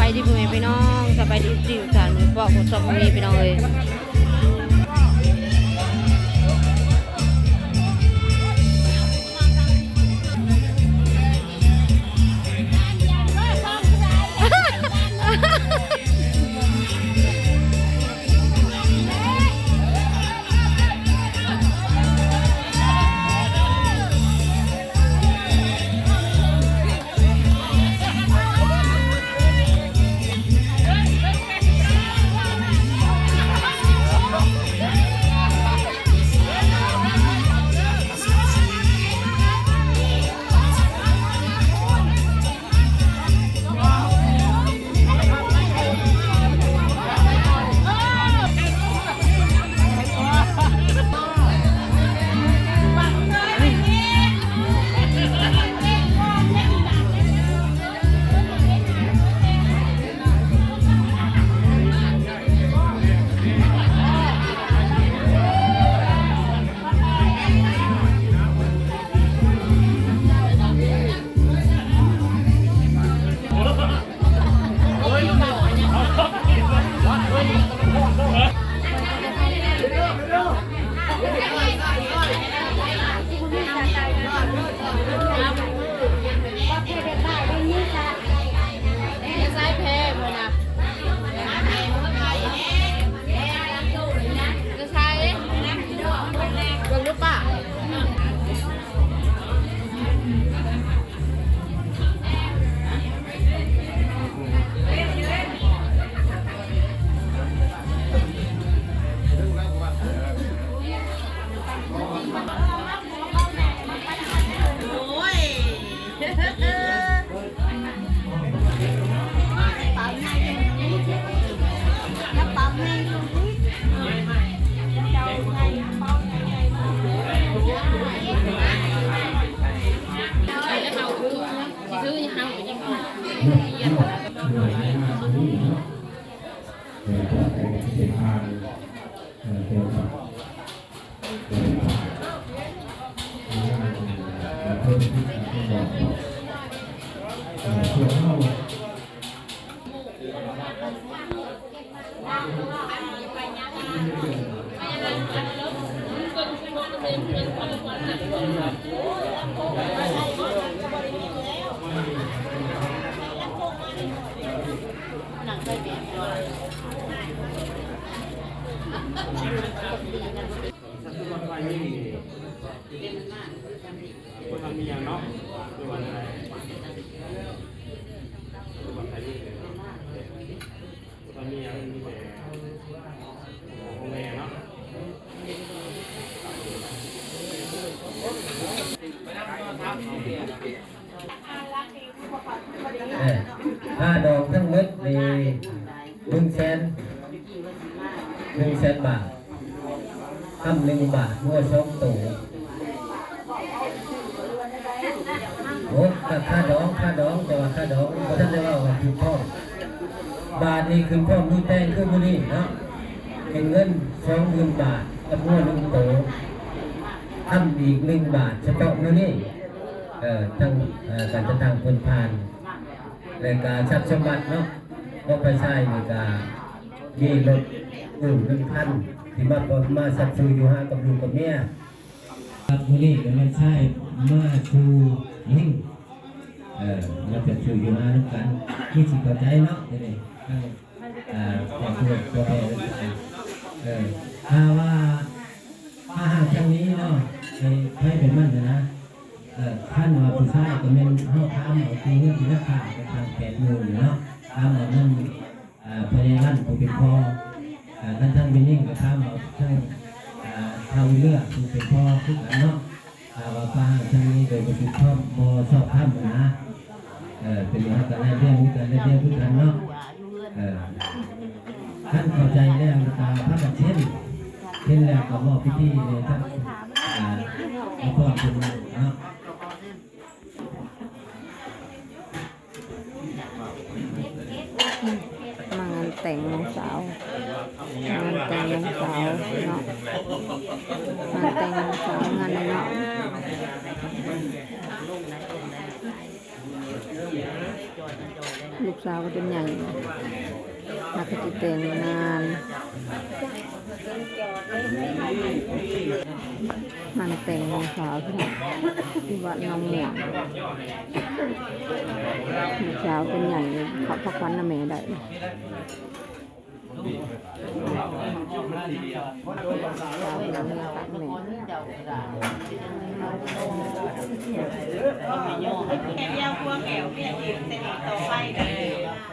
ສະບາຍດີພໍ່ແມ່ພີ່ນ້ອງ ສະບາຍດີເອັຟຊີທຸກທ່ານ ເປາະຂອງຊອບມີພີ່ນ້ອງເອີຍ. ເອີ ຄ່າດອງທັງໝົດນີ້ ໜຶ່ງແສນ ໜຶ່ງແສນບາດ. ຄຳໜຶ່ງບາດ ງົວສອງໂຕ. ໂອ້ ຄ່າ ຄ່າດອງ ຄ່າດອງ ແຕ່ວ່າຄ່າດອງບໍ່ທັນໄດ້ເວົ້າວ່າຖືກຕ້ອງ. ບາດນີ້ຂຶ້ນພ້ອມມື້ແຕ່ງຄືມື້ນີ້ເນາະ ເປັນເງິນສອງໝື່ນບາດກັບງົວໜຶ່ງໂຕ. ຄຳອີກໜຶ່ງບາດ ສະເພາະມື້ນີ້ ເອີ ທາງ ເອີ ການຈັດຕັ້ງເພິ່ນຜ່ານ ແລະກະຊັບສົມບັດເນາະ ບໍ່ໄປໃຊ້ນີ້ກະ ມີລົດຕູ້ໜຶ່ງຄັນ ທີ່ມາ ມາຊັບຊູ່ຢູ່ຫາກັບລູກກັບເມຍ. ຄັບ ມື້ນີ້ກະແມ່ນຊາຍມາສູ່ຍິງ ເອີ ມາຈັດຊູ່ຢູ່ຫານຳກັນ ຄືຊິເຂົ້າໃຈເນາະ ເດນີ້ ທາງ ເອີ ຄອບຄົວພໍ່ແມ່ ເອີ ຖ້າວ່າ ມາຫາທາງນີ້ເນາະ ໃຜ ໃຜເປັນມັນນະ ເອີ ຄັນວ່າຜູ້ຊາຍກະແມ່ນເຮົາຖາມເອົາທີ່ເງິນທີ່ລາຄາກະຕັ້ງແປດໝື່ນເນາະ ຖາມເອົານຳ ເອີ ພໍ່ໃຫຍ່ວັນຜູ້ເປັນພໍ່ ເອີ ຄັນທາງແມ່ຍິງກະຖາມເອົາທາງ ເອີ ທ້າວເຮືອຜູ້ເປັນພໍ່ຄືກັນເນາະ. ຖ້າວ່າປາຫາງທາງນີ້ໂດຍບໍ່ຖືກຕ້ອງ ບໍ່ຊອບທຳນະ ເອີ ເປັນຫຍັງເຮົາກະໄລ່ລຽງຄືກັນ ໄລ່ລຽງຄືກັນເນາະ ເອີ ຄັນເຂົ້າໃຈແລ້ວກະພາກັນເຊັນ ເຊັນແລ້ວກະມອບພິທີໃຫ້ທາງ ເອີ ເຈົ້າພາບເພິ່ນເນາະ. ມາງານແຕ່ງນ້ອງສາວ ງານແຕ່ງນ້ອງສາວເນາະ ງານແຕ່ງນ້ອງສາວ ງານນ້ອຍໆ. ລູກສາວກໍຈົນໃຫຍ່ແລ້ວ ຫາກະຊິແຕ່ງງານ ງານແຕ່ງນ້ອງສາວທີ່ ທີ່ວັດໜອງມ່ວງ. ລູກສາວຈົນໃຫຍ່ ເຂົ້າພັກຂວັນນຳແມ່ໄດ້. ແມ່ດຽວພວກແອວ ເມຍອີກ ແຕ່ນີ້ຕໍ່ໄປເດີ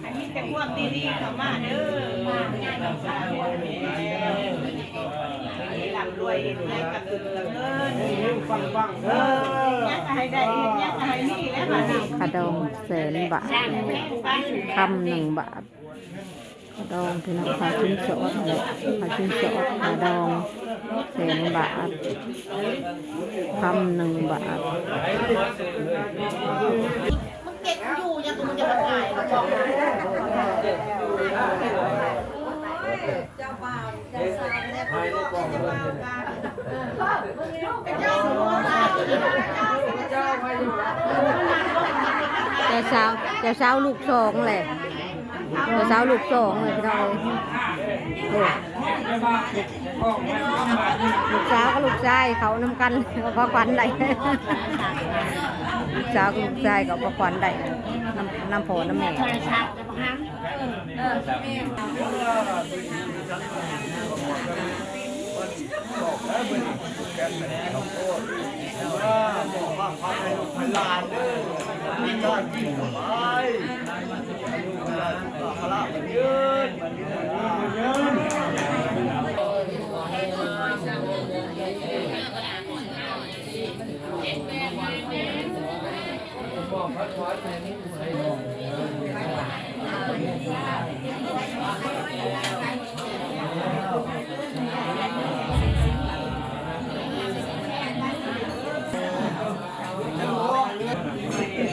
ໃຫ້ມີແຕ່ຄວາມດີໆເຂົ້າມາເດີ ໃຫ້ຮ່ຳລວຍເຮັດຫຍັງກະເກີດກະເງິນ ເອີ ເຮັດຫຍັງກະໃຫ້ໄດ້ ເຮັດຫຍັງກະໃຫ້ມີແຫຼະບາດນີ້ ຄ່າດອງແສນບາດ ຄຳໜຶ່ງບາດ. ຄ່າດອງພີ່ນ້ອງ ຄ່າສິນສອດແຫຼະ ຄ່າສິນສອດ ຄ່າດອງແສນບາດ ຄຳໜຶ່ງບາດ. ເຈົ້າສາວ ເຈົ້າສາວລູກສອງແຫຼະ. ເຈົ້າສາວລູກສອງເລີຍພີ່ນ້ອງເອີຍ ເອີ ລູກສາວກັບລູກຊາຍເຂົ້ານຳກັນ ເອົາຂອງຂວັນໄດ້ ລູກສາວກັບລູກຊາຍກໍເອົາຂອງຂວັນໄດ້ ນຳ ນຳພໍ່ນຳແມ່.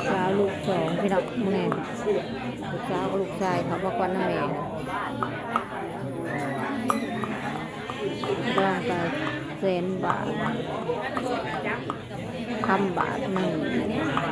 ສາວລູກສອງພີ່ນ້ອງ ແມ່ນ ລູກສາວກັບລູກຊາຍເຂົາມາກ່ອນນຳແມ່ ດອງກະແສນບາດ ຄຳບາດໜຶ່ງ.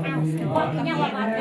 ອ້າວ ພວກອີຫຍັງວ່າມາແຕ່